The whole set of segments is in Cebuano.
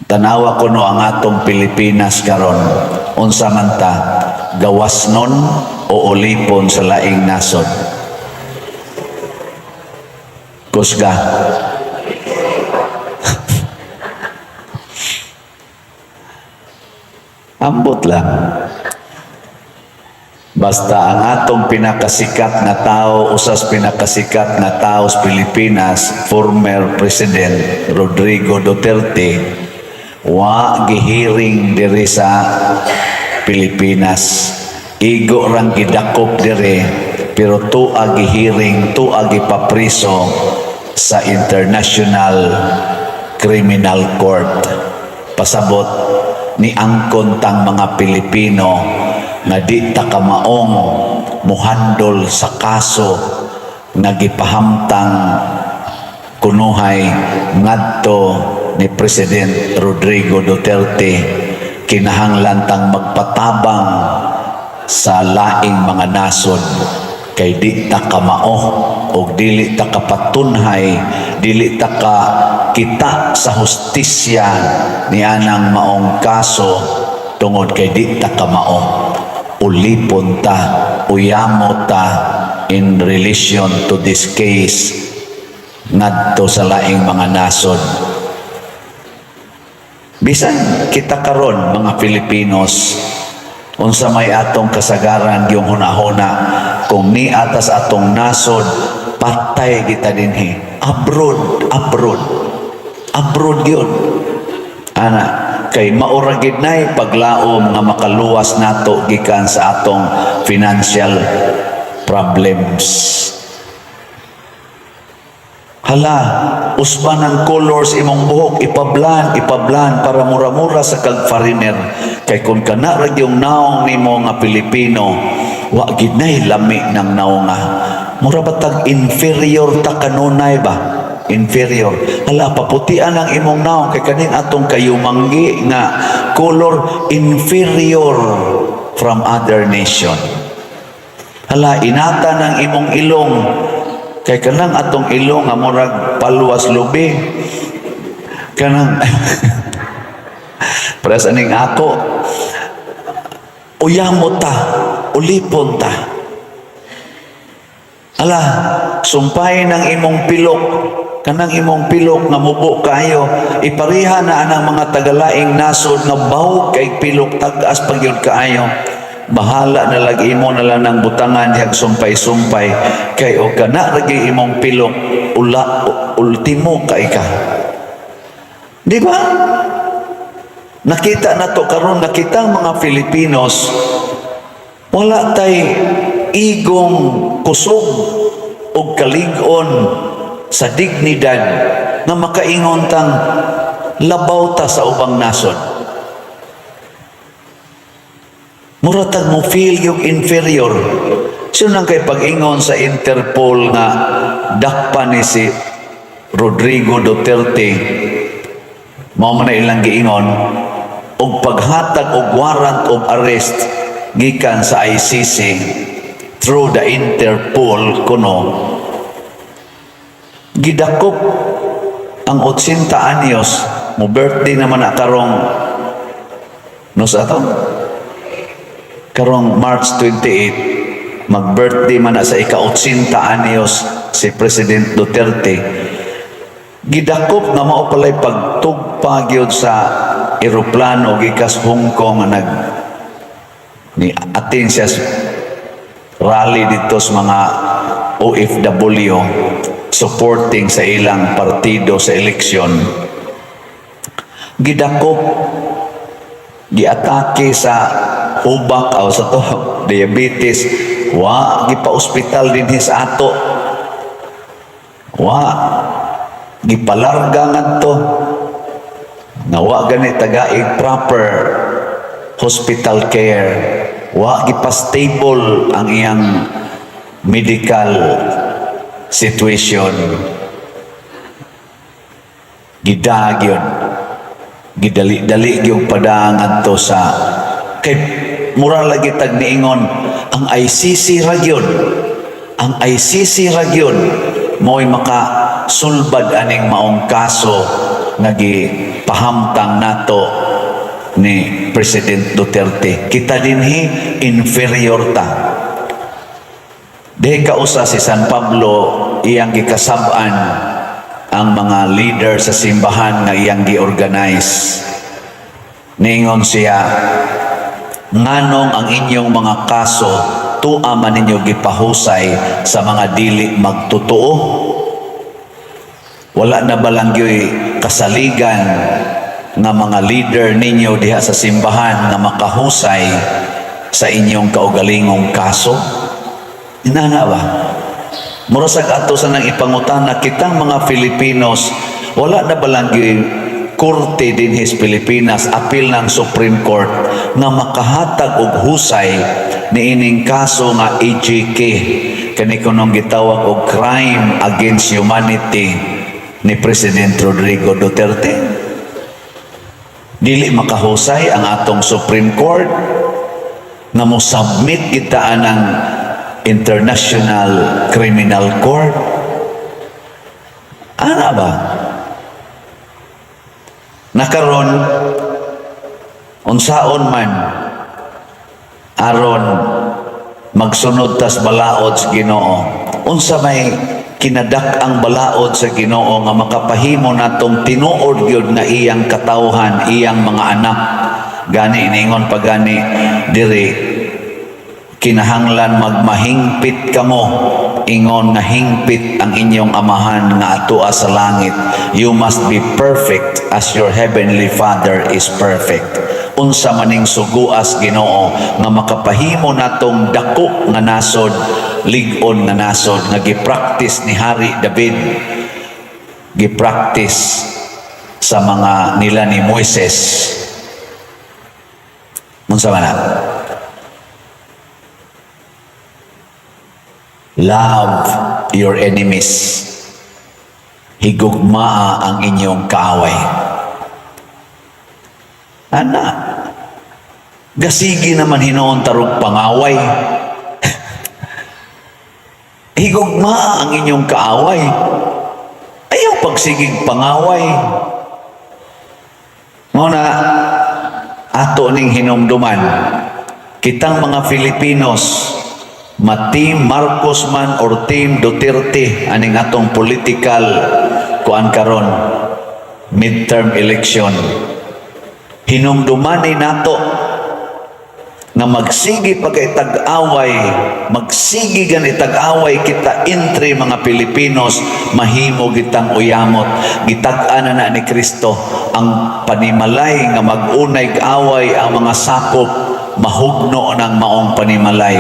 Tanawa kuno ang atong Pilipinas karon. Unsa man ta, gawasnon o ulipon sa laing nasod? Kusga. Ambot lang. Basta ang atong pinakasikat nga tao, usas pinakasikat nga tao sa Pilipinas, former President Rodrigo Duterte, wa gihiring diri sa Pilipinas. Igo rang gidakop diri, pero tua gihiring, tua gipapriso sa International Criminal Court. Pasabot ni angkon tang mga Pilipino nga di ta kamaong muhandol sa kaso nga gipahamtang kunuhay ngadto ni President Rodrigo Duterte. Kinahanglan tang magpatabang sa laing mga nasod kay di ta kamao og dili ta kapatunhay, dili ta ka kita sa hustisya ni anang maong kaso tungod kay di ta kamao. Ulipon ta, uyamo ta in relation to this case ngadto sa laing mga nasod. Bisan kita karon mga Filipinos, unsa may atong kasagaran yung hunahuna kung ni atas atong nasod, patay kita dinhi, abroad, abroad, abroad yun ana, kay maura gid nay paglaom nga makaluwas nato gikan sa atong financial problems. Hala, usban ang colors imong buhok, ipablan, ipablan para mura-mura sa kag foreigner. Kay kung kana ra yung naong nimo nga Pilipino, wa gid nay lami ng naong nga. Mura ba tag inferior ta kanunay ba? Inferior. Hala, paputian ang imong naong kay kaning atong kayumanggi nga color, inferior from other nation. Hala, inata ng imong ilong kay kanang atong ilong nga murag palwas lubi kanang pres aning ako, uyamo ta, ulipon ta. Ala, sumpay ng imong pilok, kanang imong pilok nga mubo kayo, ipariha na anang mga tagalaing nasod nga bawog kay pilok, tag-as pag yun kaayo. Bahala na lag imo na lang ng butangan dihag sumpay-sumpay kay o kana ragi imong pilok, ula ultimo kay ka. Di ba? Nakita na to karon, nakita ang mga Filipinos, wala tay igong kusog og kalig-on sa dignidad nga makaingon tang labaw ta sa ubang nasod. Mura tag mo feel yung inferior. Sino nang kay pag-ingon sa Interpol nga dakpa ni si Rodrigo Duterte, mao man na ilang giingon og paghatag og warrant of arrest gikan sa ICC through the Interpol kuno, gidakop ang 80 anyos mo, birthday naman na karong no sa ato karong March 28, mag-birthday man na sa ika-80 anyos si President Duterte. Gidakop nga mao pala'y pagtugpa gyud sa eroplano gikas Hong Kong nga nag ni atin siya sa rally dito sa mga OFW supporting sa ilang partido sa eleksyon. Gidakop, giatake sa hubak o sa to diabetes, wa gipa-ospital dinhi sa ato, wa gipalarga ngadto nga wa gani tagaig proper hospital care, wa gipa-stable ang iyang medical situation. Gidagyon, gidali-dali gyud padang adto sa kay mura lagi tag niingon ang ICC ra gyud, ang ICC ra gyud mo'y makasulbad aning maong kaso. nga gipahamtang nato ni President Duterte. Kita dinhi, inferior ta. Dihi kausa si San Pablo, iyang gikasab-an ang mga leader sa simbahan nga iyang gi-organize. Ningon siya, "Nganong ang inyong mga kaso tua man ninyo gipahusay sa mga dili magtotoo? Wala na ba lang gyoy kasaligan nga mga leader ninyo diha sa simbahan nga makahusay sa inyong kaugalingong kaso?" Inana ba? Mura sag ato sa nang ipangutana kitang mga Filipinos, wala na ba lang gyoy korte dinhi sa Pilipinas, apil ng Supreme Court, nga makahatag og husay niining kaso nga EJK, kani kunong gitawag og crime against humanity ni President Rodrigo Duterte? Dili makahusay ang atong Supreme Court nga mo submit kita anang International Criminal Court? Ana ba? Nakaron, unsaon man aron magsunod tas balaod sa Ginoo? Unsa may kinadak-ang balaod sa Ginoo nga makapahimo natong tinuod gyud nga iyang katawhan, iyang mga anak? Gani ningon pa gani diri, "Kinahanglan magmahingpit kamo ingon nga hingpit ang inyong Amahan nga atoa sa langit." You must be perfect as your heavenly Father is perfect. Unsa maning suguas Ginoo nga makapahimo natong dako nga nasod, lig-on nga nasod nga gipractice ni Hari David, gipractice sa mga nila ni Moises? Unsa man na? Love your enemies. Higugmaa ang inyong kaaway. Ana, gasigi naman hinuon tarog pangaway. Higugmaa ang inyong kaaway. Ayaw pagsigig pangaway. Muna, ato ning hinumduman, kitang mga Filipinos, ma Team Marcos man or Team Duterte aning atong political kuan karon, midterm election, hinumduman nato nga magsigi pa kay tag-away, magsigi gani tag-away kita entre mga Pilipinos, mahimo gitang uyamot. Gitag-an na na ni Kristo, ang panimalay nga mag-unay away ang mga sakop, mahugno ng maong panimalay.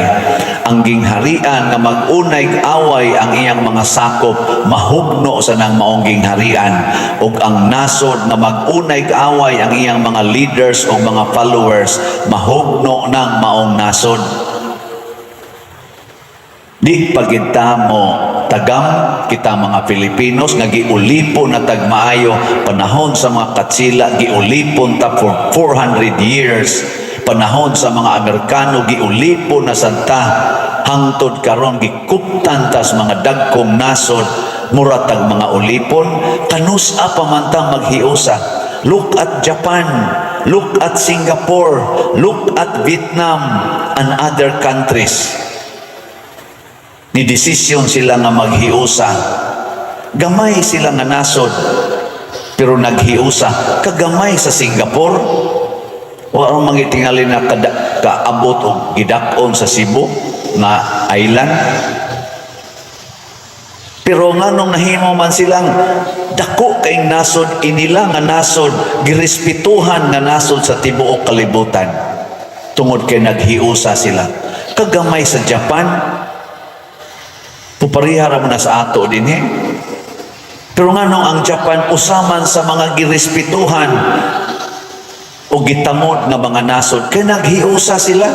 Ang gingharian nga mag-unay away ang iyang mga sakop, mahugno sa nang maong gingharian. Ug ang nasod nga mag-unay away ang iyang mga leaders o mga followers, mahugno ng maong nasod. Di pagita mo tagam kita mga Filipinos nga giulipon na tag maayo panahon sa mga Katsila, giulipon ta for 400 years. Panahon sa mga Amerikano, giulipon na santa hangtod karon, gikuptan tas mga dagkong nasod, mura tag mga ulipon. Kanus-a pa man ta maghiusa? Look at Japan, look at Singapore, look at Vietnam and other countries. Ni desisyon sila nga maghiusa. Gamay sila nga nasod, pero naghiusa. Kagamay sa Singapore, wa mga tingali na kada, kaabot og gidak-on sa Cebu nga island. Pero nganong nahimo man silang dako kay nasod, inila nga nasod, girespetuhan nga nasod sa tibuok kalibutan tungod kay naghiusa sila. Kagamay sa Japan, pupariha ra mo na sa ato din eh. Pero nganong ang Japan usaman sa mga girespetuhan o gitamod nga mga nasod? Kay naghiusa sila.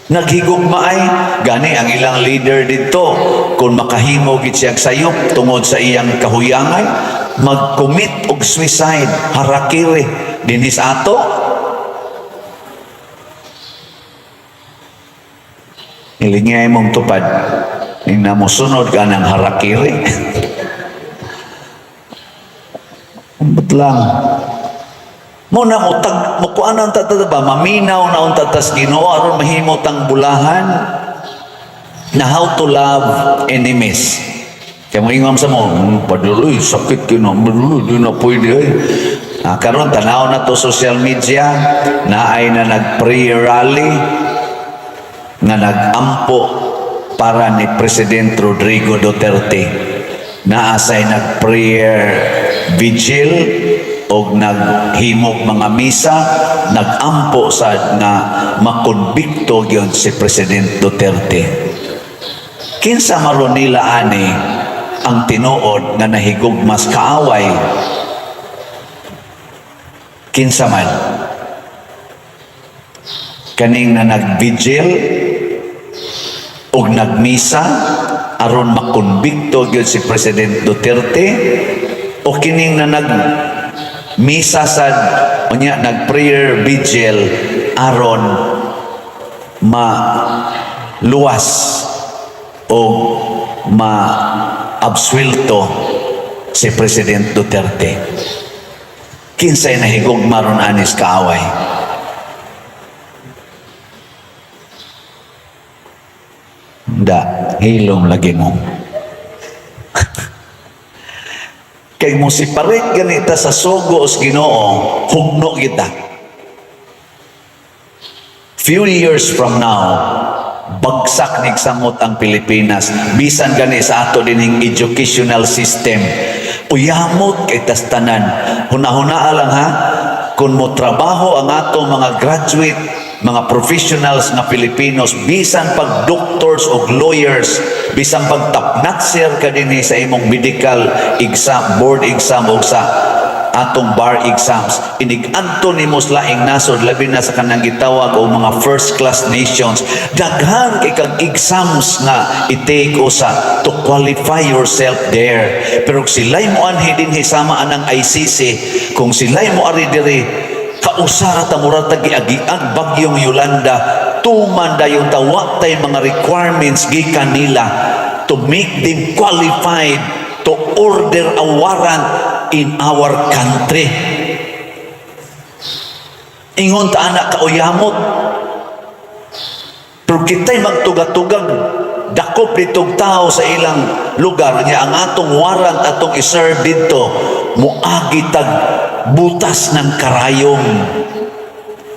Naghigugmaay gani ang ilang leader dito, kung makahimo gid siya sayop tungod sa iyang kahuyangan, mag-commit og suicide, harakiri. Dinhi sa ato, ilingay mong tupad ning namosunod ka ng harakiri. Lang. Mo na mo tag mo kuan ang tata ba, maminaw na unta tas Ginoo aron mahimo tang bulahan na how to love enemies. Kaya mo ingam sa mo, paduloy, sakit kina, paduloy, di na pwede ay." Ah, karon tanaw na to social media, na ay na nag-prayer rally, nga nag-ampo para ni President Rodrigo Duterte. Naasay nag-prayer vigil og naghimog mga misa, nag-ampo sa nga makonbikto gyud si President Duterte. Kinsa maron nila ani ang tinuod nga nahigugmas kaaway? Kinsa man? Kaning na nag-vigil og nagmisa aron makonbikto gyud si President Duterte o kining na nag misa sa unya nag-prayer vigil aron maluwas o ma-absuelto si President Duterte? Kinsay nahigugma ron anis kaaway? Da, hilom lagi mo. Kay mo si parit ganita sa sugo sa Ginoo, hugno kita. Few years from now, bagsak nig samot ang Pilipinas. Bisan gani sa ato dining educational system. Uyamot kay tas tanan. Hunahunaa lang ha, kung mo trabaho ang ato mga graduate, mga professionals nga Filipinos, bisan pag doctors o lawyers, bisan pag top-notcher ka dinhi sa imong medical exam, board exam o sa atong bar exams, inig-adto nimo sa laing nasod, labi na sa kanang gitawag og mga first class nations, daghan kay kag exams nga i-take o sa to qualify yourself there. Pero kung sila'y mo anhi dinhi sama anang ICC, kung sila'y mo ari diri, kausara ta, mura ta giagiag bagyong Yolanda, tuman dayon ta, wa tay mga requirements gikan nila to make them qualified to order a warrant in our country. Ingon ta ana kauyamot. Pero kita'y magtugatugag, dakop ditong tao sa ilang lugar niya, ang atong warrant atong iserve dito, muagi tag butas ng karayom.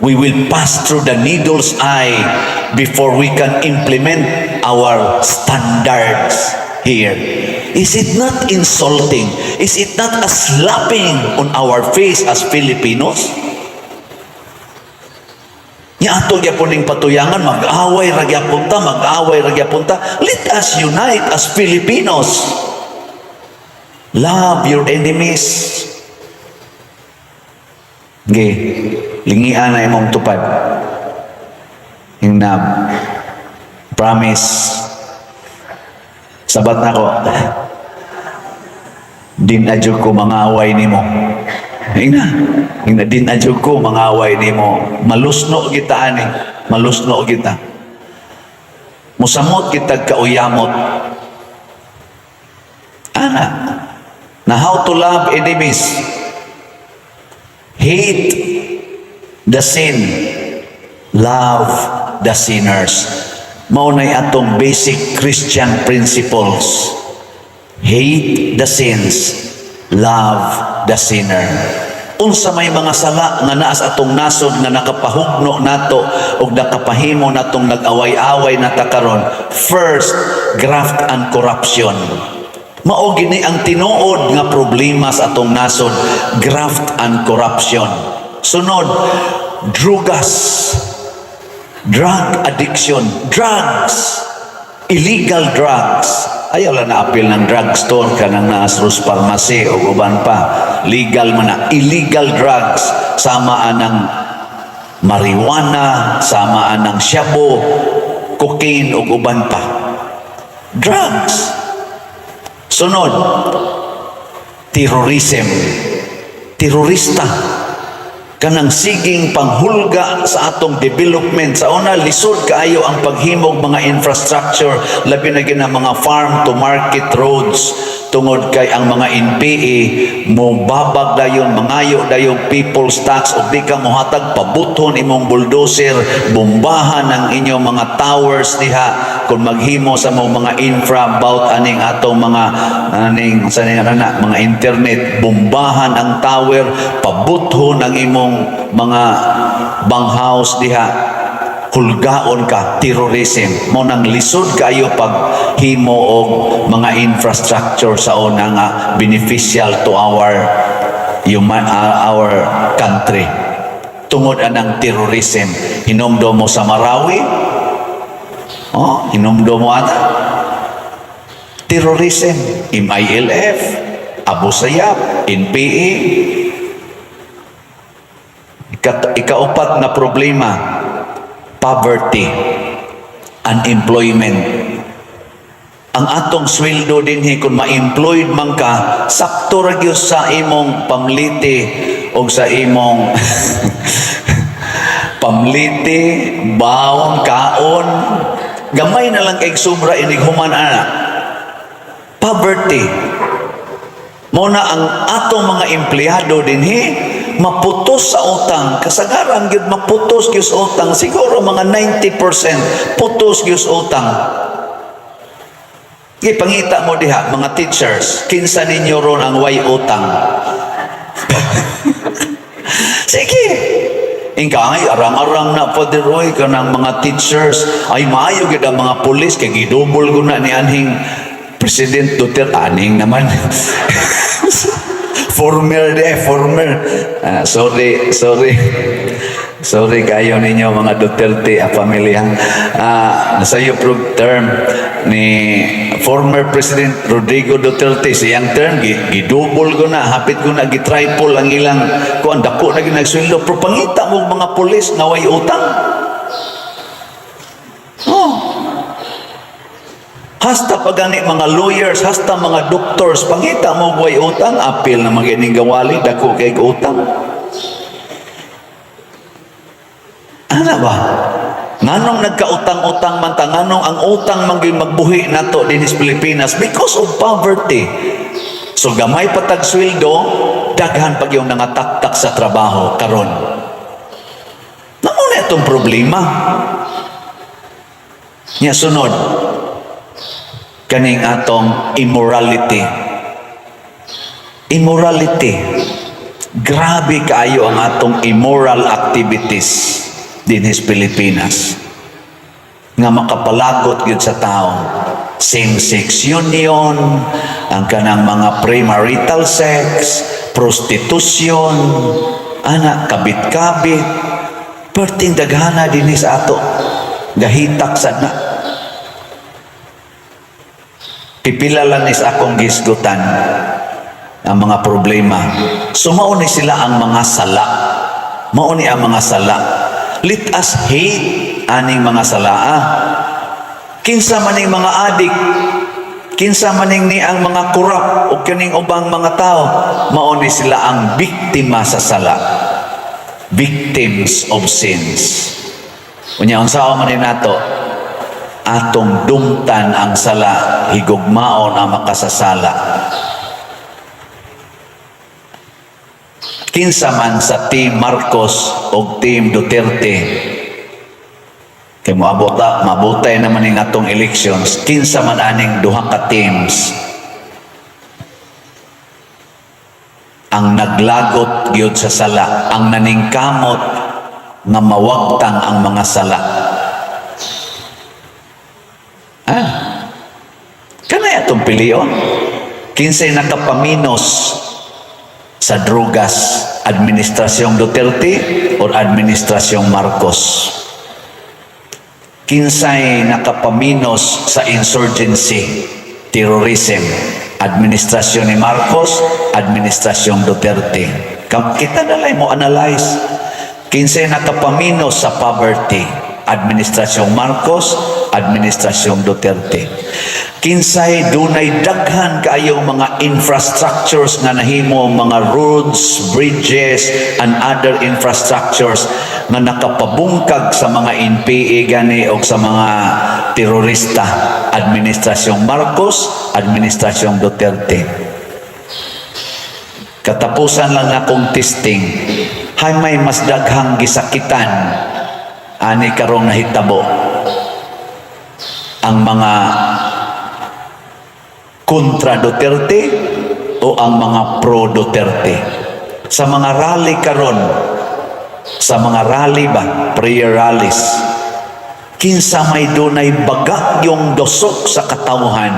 We will pass through the needle's eye before we can implement our standards here. Is it not insulting? Is it not a slapping on our face as Filipinos? Nya ato gyapon ning patuyangan, mag-away ra gyapon ta, mag-away ra gyapon ta. Let us unite as Filipinos. Love your enemies. Ge, lingian na imong tupad. Yung na promise. Sabat na ko. Din na jud ko mangaway nimo. Ingna, ingna din na jud ko mangaway nimo. Malusno kita ani, malusno kita. Musamot kita kauyamot. Ana, na how to love enemies. Hate the sin, love the sinners. Mao nay atong basic Christian principles. Hate the sins, love the sinner. Unsa may mga sala nga naa sa atong nasod nga nakapahugno nato ug nakapahimo natong nag-away-away na ta karon? First, graft and corruption. Mao gini ang tinuod nga problema sa atong nasod, graft and corruption. Sunod, drugas, drug addiction, drugs, illegal drugs. Ayaw lang na apil ng drugstore kanang naa sa Rose Pharmacy o uban pa. Legal man na. Illegal drugs sama anang marijuana, sama anang shabu, cocaine ug uban pa. Drugs. Sunod, terrorism. Terorista. Kanang siging panghulga sa atong development. Sa una, lisod kaayo ang paghimog mga infrastructure, labi na gyud ang mga farm to market roads, tungod kay ang mga NPA mo babag dayon, mangayo dayon people's tax, ug di ka mohatag, pabuthon imong bulldozer, bombahan ang inyong mga towers diha kung maghimo sa mong mga infra about aning atong mga aning sa ning na mga internet. Bombahan ang tower, pabuthon ang imong mga banghouse diha, hulgaon ka, terrorism. Mao nang lisod kayo pag himo og mga infrastructure sa una nga beneficial to our country tungod anang terrorism. Hinumdom mo sa Marawi, oh, hinumdom mo ata terrorism, MILF, Abu Sayyaf, NPA. Ikaupat na problema, poverty, unemployment. Ang atong sweldo dinhi, kung ma-employed man ka, sakto ra gyud sa imong pamliti o sa imong pamliti, baon, kaon. Gamay na lang kay sobra inig human ana. Poverty. Mao na ang atong mga empleyado dinhi maputos sa utang. Kasagaran gyud maputos gyud sa utang. Siguro mga 90% putos gyud sa utang. Ipangita mo diha mga teachers, kinsa ninyo ron ang way utang? Sige. Ingka ay arang-arang na, Father Roy, kanang mga teachers ay maayo gyud, ang mga pulis kay gidubol ko na ni anhing President Duterte aning naman. Former de, former. Ah, sorry, sorry. Sorry kayo ninyo mga Duterte a pamilya. Ah, nasa iyo pro term ni former President Rodrigo Duterte, siyang term gidubol ko na, hapit ko na gitriple ang ilang kuan, dako na gyud nagsweldo, pero pangita mo mga pulis nga way utang. Oh. Hasta pa gani mga lawyers, hasta mga doctors, pangita mo way utang, apil na mga ining gawali, dako kay utang. Ano ba? Nganong nagkautang-utang man ta? Nganong ang utang man gyud magbuhi nato dinhi sa Pilipinas? Because of poverty. So gamay pa tag sweldo, daghan pag yung nangataktak sa trabaho karon. Namo na itong problema. Nya sunod, kaning atong immorality. Immorality. Grabe kaayo ang atong immoral activities dinhi sa Pilipinas nga makapalagot gyud sa tao. Same-sex union, ang kanang mga premarital sex, prostitution, ana, kabit-kabit, perting daghana dinhi sa ato. Gahitak sad na. Pipila lang is akong gisgutan ang mga problema. So mao ni sila ang mga sala. Mao ni ang mga sala. Let us hate aning mga sala. Ah. Kinsa man ning mga adik, kinsa man ning ni ang mga kurap o kining ubang mga tao, mao ni sila ang biktima sa sala. Victims of sins. Unya, unsa man ni nato? Atong dumtan ang sala, higugmaon ang makasasala. Kinsa man sa Team Marcos o Team Duterte, kay moabota, mabutay naman ning atong elections, kinsa man aning duha ka teams ang naglagot gyud sa sala, ang naningkamot nga mawagtang ang mga sala. Ah, kanay atong pilion? Kinsay nakapaminos sa drogas, administrasyong Duterte or administrasyong Marcos? Kinsay nakapaminos sa insurgency, terrorism, administrasyon ni Marcos, administrasyong Duterte? Kita na lang mo analyze. Kinsay nakapaminos sa poverty, administrasyong Marcos, Administrasyong Duterte. Kinsay dunay daghan kaayong mga infrastructures nga nahimo, mga roads, bridges, and other infrastructures nga nakapabungkag sa mga NPA gani o sa mga terorista? Administrasyong Marcos, Administrasyong Duterte. Katapusan lang nakong testing, hay may mas daghang gisakitan ani karong nahitabo, ang mga kontra Duterte o ang mga pro Duterte? Sa mga rally karon, sa mga rally ba, prayer rallies, kinsa may dunay baga yung dosok sa katawhan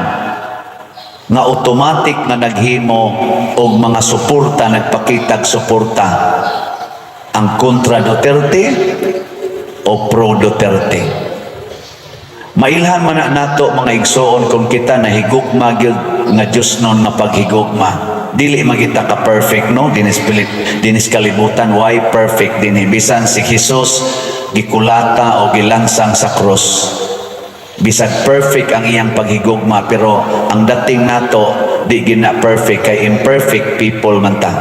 nga automatic nga naghimo og mga suporta, nagpakitag suporta, ang kontra Duterte o pro Duterte? Mailhan man na nato, mga igsoon, kung kita nahigugma gyud nga Dios nun nga paghigugma. Dili magita ka perfect, no, dinis pilit dinis kalibutan, why perfect dinhi? Bisan si Jesus gikulata o gilansang sa krus. Bisag perfect ang iyang paghigugma, pero ang dating nato di gina perfect kay imperfect people man ta.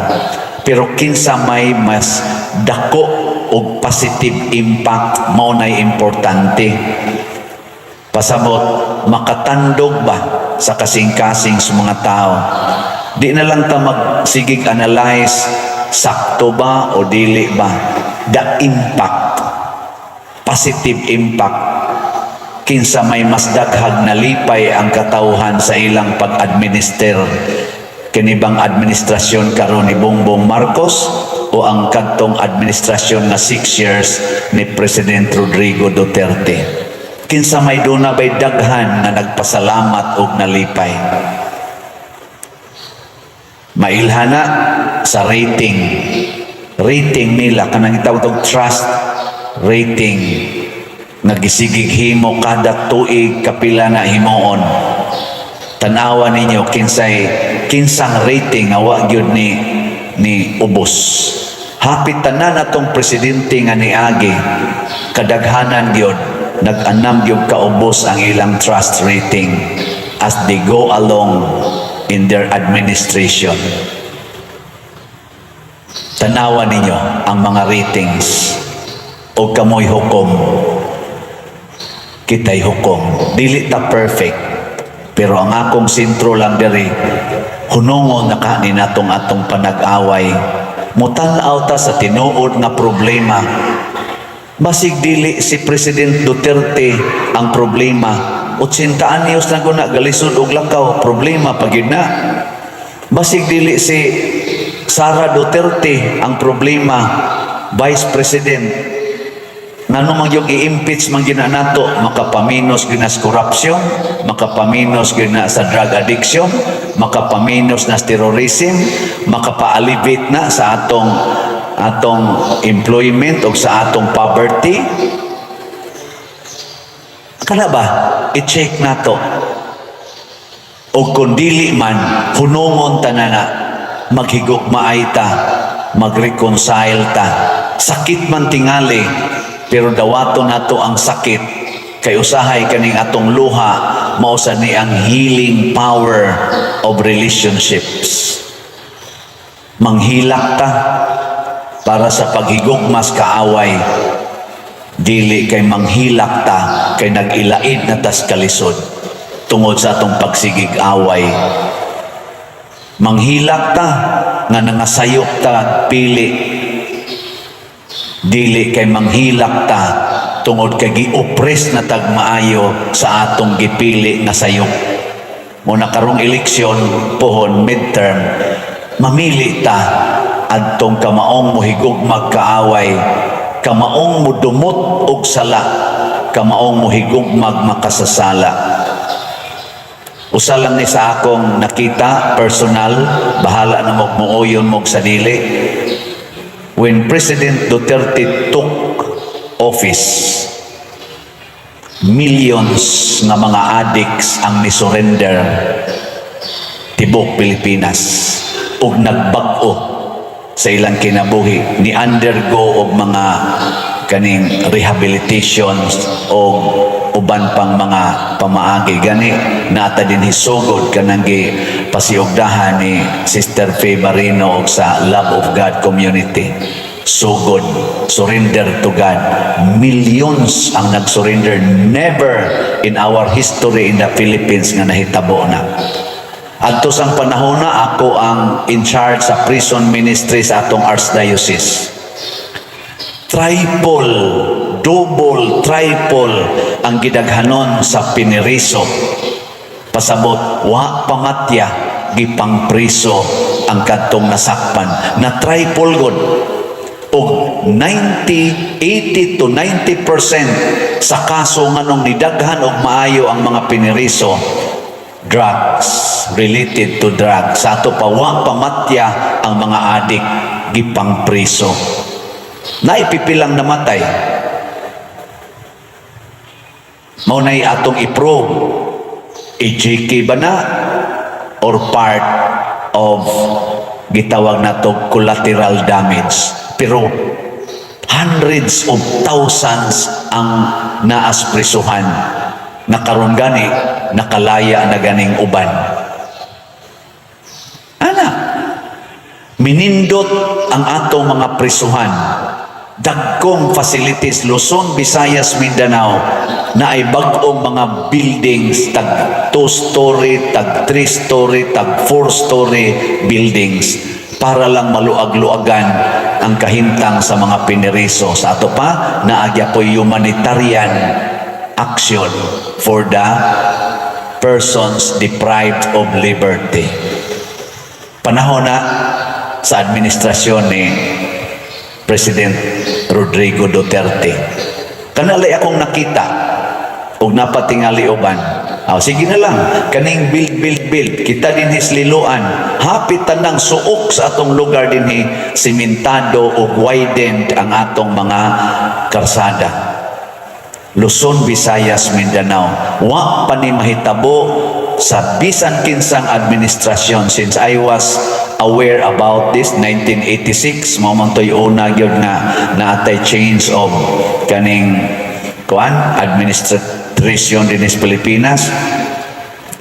Pero kinsa may mas dako og positive impact, mao nay importante. Pasabot, makatandog ba sa kasing-kasing sa mga tao? Di na lang ta magsigig analyze sakto ba o dili ba. The impact, positive impact, kinsa may mas daghag nalipay ang katawhan sa ilang pag-administer, kini bang administrasyon karon ni Bongbong Marcos o ang kadtong administrasyon nga 6 years ni President Rodrigo Duterte? Kinsa may duna bay daghan nga nagpasalamat og nalipay? Mailhana sa rating. Rating nila, kanang itawag og trust rating nga gisigig himo kada tuig, kapila na himuon. Tanawa ninyo kinsay kinsang rating nga wa gyud ni ubos. Hapit tanan atong presidente nga niagi, kadaghanan gyud nag-anam gyud kaubos ang ilang trust rating as they go along in their administration. Tanawa ninyo ang mga ratings o kamoy hukom, kitay hukom. Dili ta perfect, pero ang akong sentro lang diri, hunungon na ka ni natong atong panag-away, mutan-aw ta sa tinuod nga problema. Basig dili si President Duterte ang problema. 80 anyos na guna, galisod og lakaw, problema pa gyud na. Basig dili si Sara Duterte ang problema, Vice President. Ngano man yung i-impeach man gina nato, makapaminos gyud na sa corruption, makapaminos gyud na sa drug addiction, makapaminos na sa terrorism, makapa-alleviate na sa atong employment o sa atong poverty. Kana ba? I-check nato. O kung dili man, hunungon ta na na, maghigugmaay ta, mag-reconcile ta. Sakit man tingali, pero dawato nato ang sakit, kay usahay kaning atong luha, mao sa ni ang healing power of relationships. Manghilak ta para sa paghigugmas kaaway, dili kay manghilak ta kay nag-ilaid na tas kalisod tungod sa atong pagsigig away. Manghilak ta nga nangasayop ta pili, dili kay manghilak ta tungod kay gi-oppress na tag maayo sa atong gipili nga sayop. Mo na karong eleksyon pohon, midterm, mamili ta adtong kamaong mohigugmag kaaway, kamaong modumot og sala, kamaong mohigugmag makasasala. Usa lang ni sa akong nakita personal, bahala na mo muuyon mo sa dili. When President Duterte took office, millions nga mga addicts ang ni-surrender tibok Pilipinas ug nagbag-o sa ilang kinabuhi, ni undergo og mga kaning rehabilitations o uban pang mga pamaagi. Gani naa ta dinhi sugod kanang gi pasiugdahan ni Sister Faye Marino og sa Love of God Community. Sugod, surrender to God. Millions ang nag-surrender. Never in our history in the Philippines nga nahitabo na. Adto sang panahon na ako ang in charge sa prison ministry sa atong archdiocese. Triple, double, triple ang gidaghanon sa piniriso. Pasabot, wa pamatya, gipangpriso ang kadtong nasakpan. Na triple god. Og 90, 80 to 90% sa kaso nganong nidaghan og maayo ang mga piniriso, drugs, related to drugs. Sa ato pa, wa pamatya ang mga adik, gipangpriso. Naipipilang namatay. Mao nay atong i-probe, EJK ba na or part of gitawag nato collateral damage? Pero hundreds of thousands ang naasprisuhan na karon gani nakalaya na ganing uban. Ana, minindot ang atong mga prisuhan. Dagkong facilities, Luzon, Visayas, Mindanao, na ay bag-ong mga buildings, tag 2 story, tag 3 story, tag 4 story buildings para lang maluag-luagan ang kahintang sa mga piniriso. Sa ato pa, naa gyapoy humanitarian action for the persons deprived of liberty. Panahon na sa administrasyon ni President Rodrigo Duterte. Kanalay akong nakita og napatingali uban. Ah, sige na lang, kaning build, build, build. Kita dinhi sa Liloan, hapit tanang suok sa atong lugar dinhi, simentado ug widened ang atong mga karsada. Luzon, Visayas, Mindanao. Wa pa ni mahitabo sa bisan kinsang administrasyon since I was aware about this 1986. Mao man to'y una gyud nga naatay change of kaning kuan administration dinhi sa Pilipinas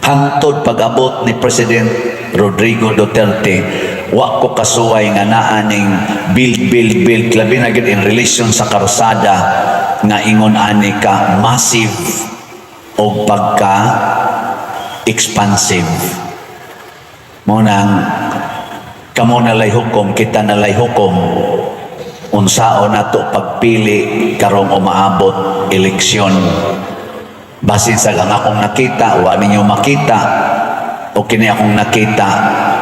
hangtod pag-abot ni President Rodrigo Duterte. Wa ko kasuway nga naa ning build, build, build, labi na gyud in relation sa karsada nga ingon ani ka massive o pagka expansive. Mao nang kamo na lay hukom, kita na lay hukom unsaon nato pagpili karong umaabot eleksyon. Basin sa ang akong nakita, wa ninyo makita, o kini akong nakita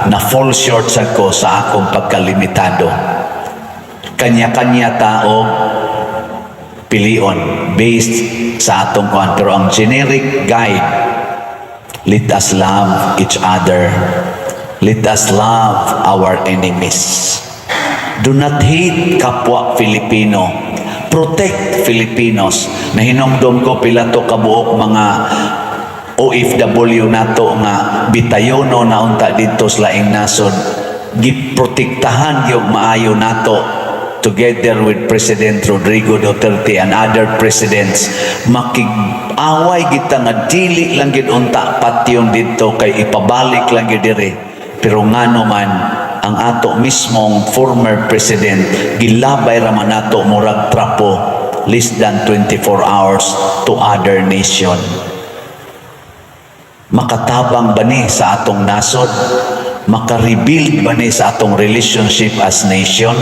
na fall short sa ko sa akong pagkalimitado. Kanya-kanya tao pilion based sa atong kuan, pero ang generic guide, let us love each other, let us love our enemies, do not hate kapwa Filipino, protect Filipinos. Nahinumdom ko pila to kabuok mga OFW nato nga bitayono na unta dito sa laing nasod, giprotektahan yung maayo nato together with President Rodrigo Duterte and other presidents. Makig-away kita nga dili lang gid unta patyon dito kay ipabalik lang gid diri, pero ngano man ang ato mismong former president gilabay ra man nato murag trapo less than 24 hours to other nation. Makatabang ba ni sa atong nasod? Maka-rebuild ba ni sa atong relationship as nation?